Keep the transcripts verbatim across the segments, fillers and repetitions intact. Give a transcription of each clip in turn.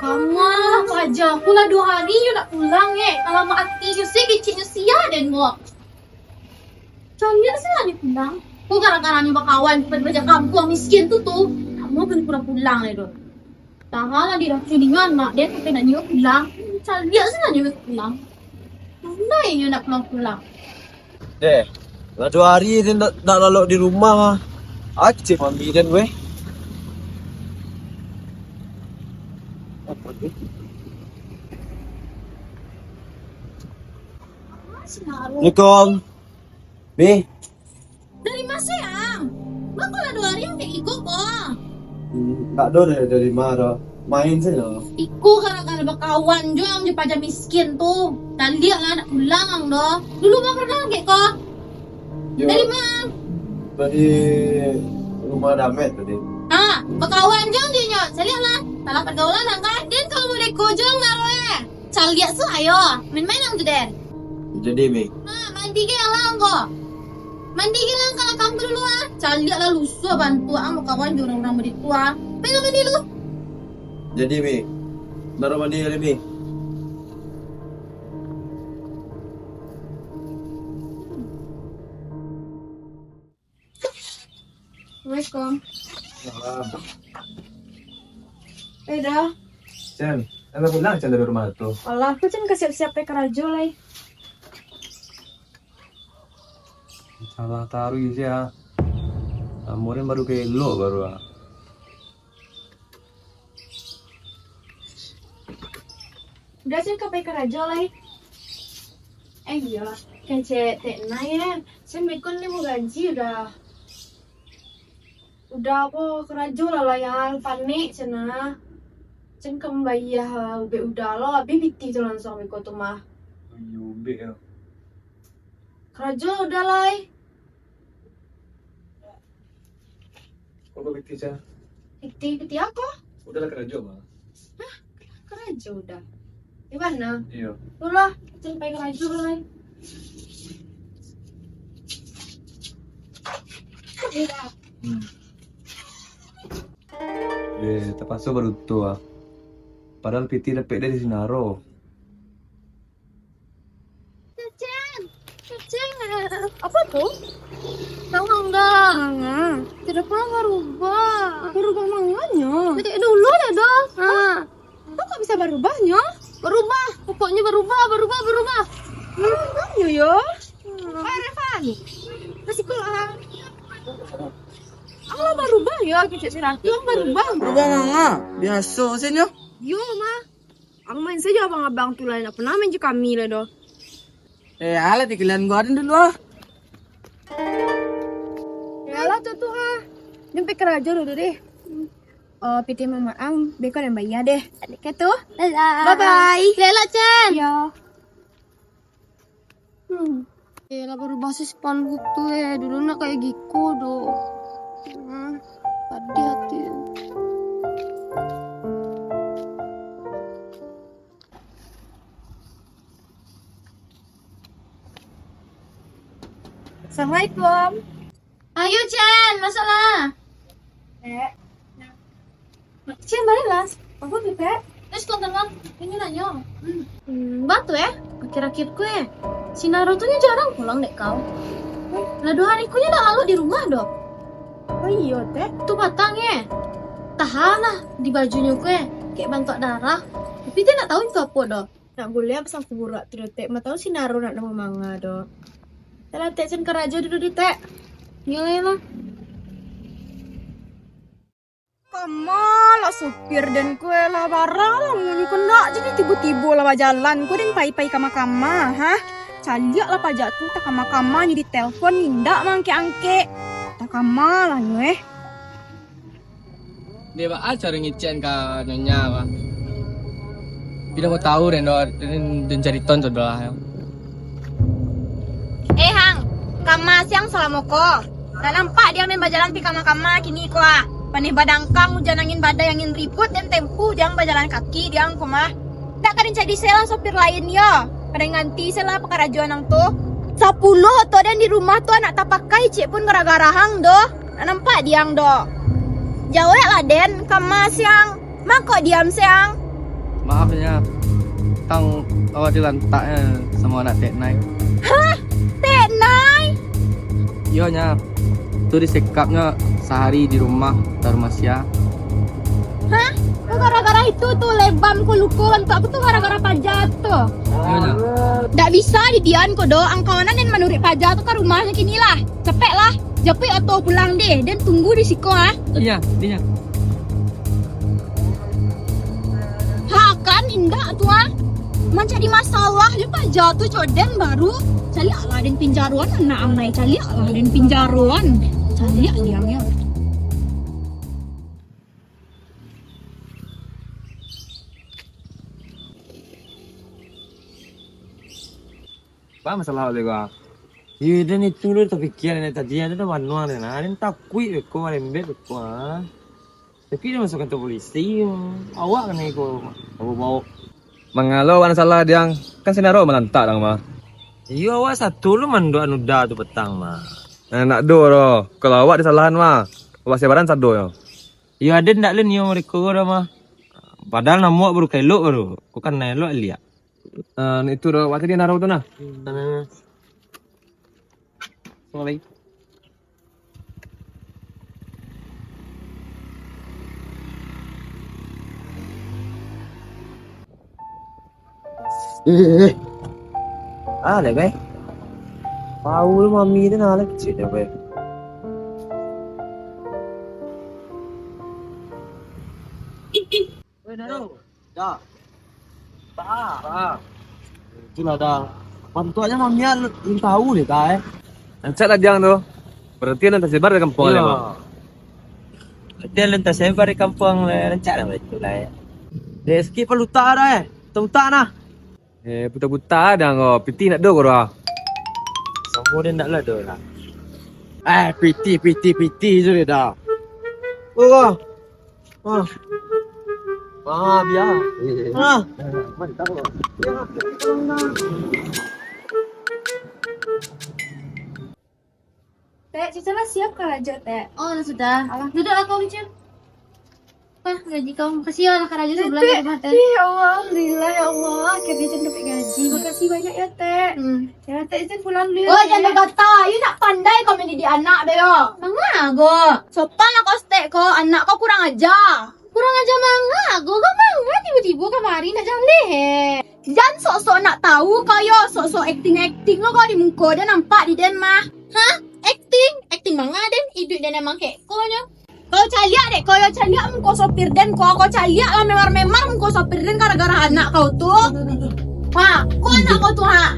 Kama lah paja, aku lah duo hari nyo ndak pulang, eh. Alamak, ati nyo se, keceknyo sia den ko. Caliak se lah nyo pulang. Ko gara-gara nyo bakawan jo paja kampuang miskin tu, tu. Kama pun kurang pulang lai doh. Tahan lah diracun dengan anak den, sampai ndak nyo pulang. Caliak se lah nyo pulang. Pandai nyo ndak pulang-pulang. Deh, lah duo hari den ndak, ndak lalok di rumah. Aceh mami den weh. Assalamualaikum. Mi. Dari ma se, Ang? Baa kok lah duo hari ang dek iko ko? Hmm, ndak ado dari, dari ma doh. Main sajo. Iko gara-gara bakawan jo ang jo paja miskin tu. Caliak lah, ndak pulang ang doh. Dulu ma pernah dek ko? Yo. Dari ma? Dari rumah Damet tadi. Ha, bakawan jo ang jo inyo. Caliak lah. Salah pergaulan ang kan? Den kalau model iko jo ang baru, eh. Caliak su ayo, main-main ang tu den. Jadi, Mi. Ha, mandi ge lah ang ko. Mandi ge lah ang, ka lakang tu dulu ah. Caliak lah lusuah bantuak ang bakawan jo urang-urang baitu ah. Pai lah mandi lu. Jadi, Mi. Baru mandi kali, Mi. Assalamualaikum. Salam. Eh, Da. Cen, lah pulang Cen dari rumah tu? Alah, aku Cen ka siap-siap pai karajo lai. Salah taruih sia. Amurin baru ka elok baru ah. Udah, Cen ka pai karajo lai. Eh, iyo, kecek Tek Nai, eh. Cen beko limo gaji udah. Udah ko karajo lah, lah, yang panek, Cen, ah. Cen ka mambayia ubek Uda lo, abih pitih tu langsuang beko tu mah. Iyo, ubek yo. Karajo udah lai. Kok pitih, Cen? Pitih, pitih ako? Udah lah karajo, mah. Hah? Karajo udah? Di mana? Iyo. Ulah, Cen pai karajo lai. Hmm. Eh, tapaso baduto ah. Padahal pitih dapek dari Sinaro. Cen, Cen, apa tu? Tawang dah. Manga. Tidak pernah berubah. Berubah manganyo? Dari dulu ya dah. Ha. Kok bisa berubahnyo? Berubah, pokoknya berubah, berubah, berubah. Berubah yo. Hmm. Pak Revan, masih pulang. Allah berubah ya, kecek si Ratu berubah. Berubah manga, biaso sajo. Yo mah. Ang main sajo abang-abang tu lah, ndak pernah main jo kami lah doh. Eh, alah, di kalian gua ada dulu ah. Yalah tu tu ah. Nyampe karajo dulu deh. Oh, pitih mamak ang, beko nan bayia deh. Adik ke tu? Bye bye. Lela Cen. Yo. Hmm. Eh, lah baru basis pandutu eh. Dulu nak kayak giko doh. Hmm, pedih hati. Assalamualaikum. Ayo, Cen, masuklah. Eh, Cen, baliaklah. Apa tu, Tek? Terus kau tengah, ini nanyo. Hmm, batu eh, akhir-akhir ko eh. Si Naro tu nyo jarang pulang dek kau. Lah duo hari ko nyo dak lalok di rumah doh. Oh iyo, Tek. Tu patang eh. Tahan lah di bajunyo ko eh, kek bantuak darah. Tapi dia nak tahu itu apa doh. Nak buliah pasang kuburak tu doh, Tek. Ma tahu si Naro nak namo manga doh. Yalah, Tek, Cen karajo dulu di, Tek. Iyolah, iyolah. Kama lah supir den kue lah, barang lah munyo kendak jadi tibo-tibo lah bajalan kue den pai-pai kama-kama, ha? Caliak lah pajak tu, takama-kama nyo ditelepon, indak mangkek-angkek. Takama lah nyo eh. Dek baa caro ngecek ka nyonya, bah? Pina mau tahu den, den, den cari ton tu lah. Eh, Hang, kama siang salamo ko. Ndak nampak dia main bajalan pi kama-kama kini ko, ah. Paneh badangkang, ujan angin badai, angin ribut, den tempuh, diang bajalan kaki, diang ko mah. Ndak ka den cari se lah sopir lain yo. Ka den ganti se lah pakarajo nan tu. Sapuluah oto den di rumah tu ndak tapakai ciek pun gara-gara ang doh. Ndak nampak diang doh. Jaweklah den, kama siang. Mako diam siang. Maaf nyo, tang awak dilantak nyo samo anak Tek Nai. Hah? Tek Nai? Iyo nyo, tu disekapnyo sahari di rumah, di rumah sia. Hah? Ko gara-gara itu tu lebam ko luko bantuak ko tu gara-gara paja tu. Iyo nyo. Ndak bisa didian ko doh, angkau nan den manuruik paja tu ka rumahnyo kini lah. Capeklah, japuik oto pulang deh, den tunggu di siko ah. Iyo, iyo. Ha kan, indak tu ah. Mancari masalah jo paja tu, cok den baru. Caliaklah den pinjaroan anak ang nai, caliaklah den pinjaroan. Caliak diang yo. Apo masalah awak ko? Iyo, den itu lah tapikia dari tadi, ado dah manuang den, ah. Den takuik beko, marembet beko, ah. Tapi den masuak kantua polisi, awak kanai ko baok-baok. Manga lo awak nan salah, Diang? Kan si Naro malantak dang mah. Iyo, awak sato lo manduak Nuda tu patang mah. Eh, ndak do doh. Kalau awak disalahan mah, awak sabaran sado yo. Iyo, ado ndak lo nio mereko ko doh mah. Padahal namo awak baru ka elok baru. Ko kan nan elok liak. Ah, itu doh, waktu di Naro tu nah. Hmm. Sorry. Eh, eh, eh. Ah, lek, eh. Tahu lu mami tu nah, lek kecil dia, weh. Weh, Naro. Dah. Pak. Pak. Itulah dah. Bantuaknya mami alun tahu deh, dah, eh. Rancak lah Diang tu. Berarti alun tasebar di kampuang. Iyo. Berarti alun tasebar di kampuang lah. Rancak lah itu lah, eh. Dek, sikit palutak dah, eh. Putak-putak nah. Eh, putak-putak Diang ko. Pitih ndak do ko dah. Samo dia ndak lah do lah. Eh, pitih, pitih, pitih je dia dah. Oh. Ah. Ah, bia. Ah. Mantap, Bang. Tek, Cica lah siap karajo, Tek. Oh, sudah. Alah. Duduklah kau, Cica. Ah, gaji kau. Makasih ya, lah karajo sebulan Tek, di rumah, Tek. Ih, ya Allah, alhamdulillah, ya Allah. Akhirnya Cica dapat gaji. Makasih banyak ya, Tek. Hmm. Ya, Tek, Cica pulang dulu ya, Tek. Oh, jan bagata. Yu ndak pandai kau mandidik anak, Bel. Manga ko. Sopan lah kau, Tek, ko. Anak kau kurang aja. Kurang aja manga ko. Kau manga tibo-tibo kamari ndak jaleh, eh. Jan sok-sok ndak tahu kau yo, sok-sok akting-akting lo kau di muko, dah nampak di den mah. Hah? Akting? Akting manga den? Iduik den emang kek ko nyo. Kau caliak dek kau yo, caliak muko sopir den ko, kau caliak lah memar-memar muko sopir den gara-gara anak kau tu. Ha, ko anak kau tu ha.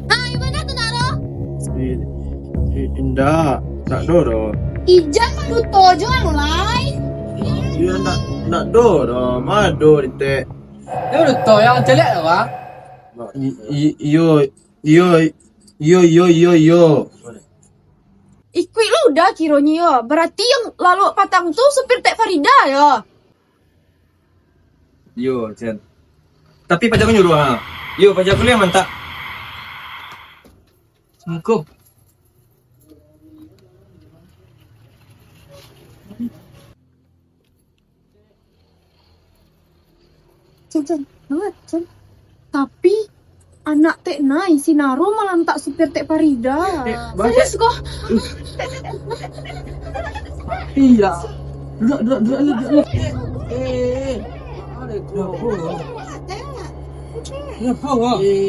Ah, di mana tu, Naro? I-, i-, indak, ndak do doh. Ijan maduto jo anu lai. Iyo, ndak, ndak do doh, ma do di tek. Iyo, maduto yang caliak tu, Bang? I-, i-, iyo, iyo, iyo, iyo, iyo, iyo. Ikuik lo udah kironyo yo. Berarti yang lalok patang tu supir tek Farida yo. Yo, Cen. Tapi paja ko nyuruah, ha. Yo, paja ko liang mantap. Assalamualaikum. Cen, Cen, bangat, Cen. Tapi, anak tek Nai, si Naro malantak supir tek Farida. Eh, eh, serius ko? Iya. Duduk, duduk, duduk, duduk, duduk. Eh, eh.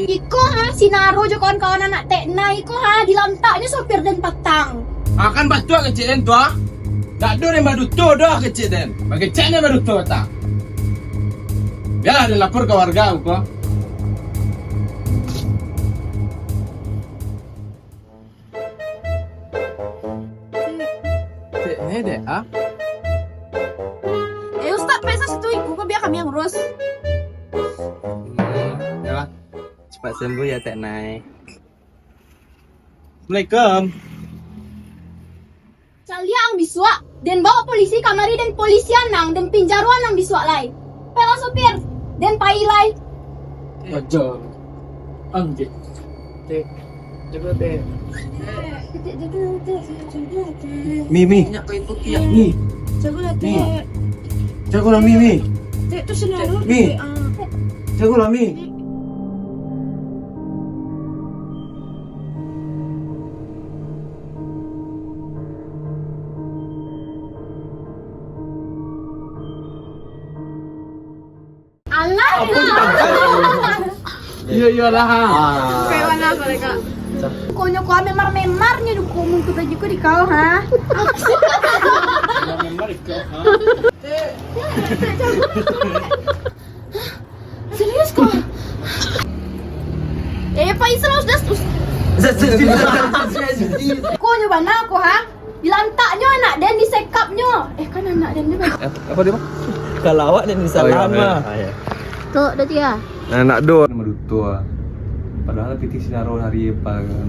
Iko ha, si Naro jo kawan-kawan anak tek Nai iko ha, dilantaknyo sopir den patang. Ah, kan batua kecek den tu, ah. Dak ado den baduto doh kecek den. Bakecek den baduto tak? Bialah den lapor ka warga ko. Cek ni dek, ah? Eh, Ustaz, pesa situ iku ko biar kami yang urus. Pak sembuh ya, Tek Nai. Assalamualaikum. Caliak ang bisuak, den bawa polisi kamari, den polisian ang, den pinjaroan ang bisuak lai. Pailah sopir, den pai lai. Aja. Anjing. Tek. Jago, Tek. Mi, Mi. Mi. Jago lah, Mi. Tek. Jago lah, Mi, Mi. Tek, tu selalu, Mi. Tek, ah. Jago lah, Mi. Alah. Iyo, iyolah. Kayak mana mereka? Konyo ko memar-memarnyo duko mutu baju ko di kau, ha? Memar iko, ha? Serius kau? Eh, Pak Isra sudah. Konyo bana ko, ha? Dilantaknyo anak den, disekapnyo. Eh, kan anak den tu, Bang. Eh, apa dia, Bang? Kalau awak den disalah, oh, iya, mah. Iya, iya. Kok dah tiga? Anak do. Nama duto, ah. Padahal pitih sinaro hari apa kan.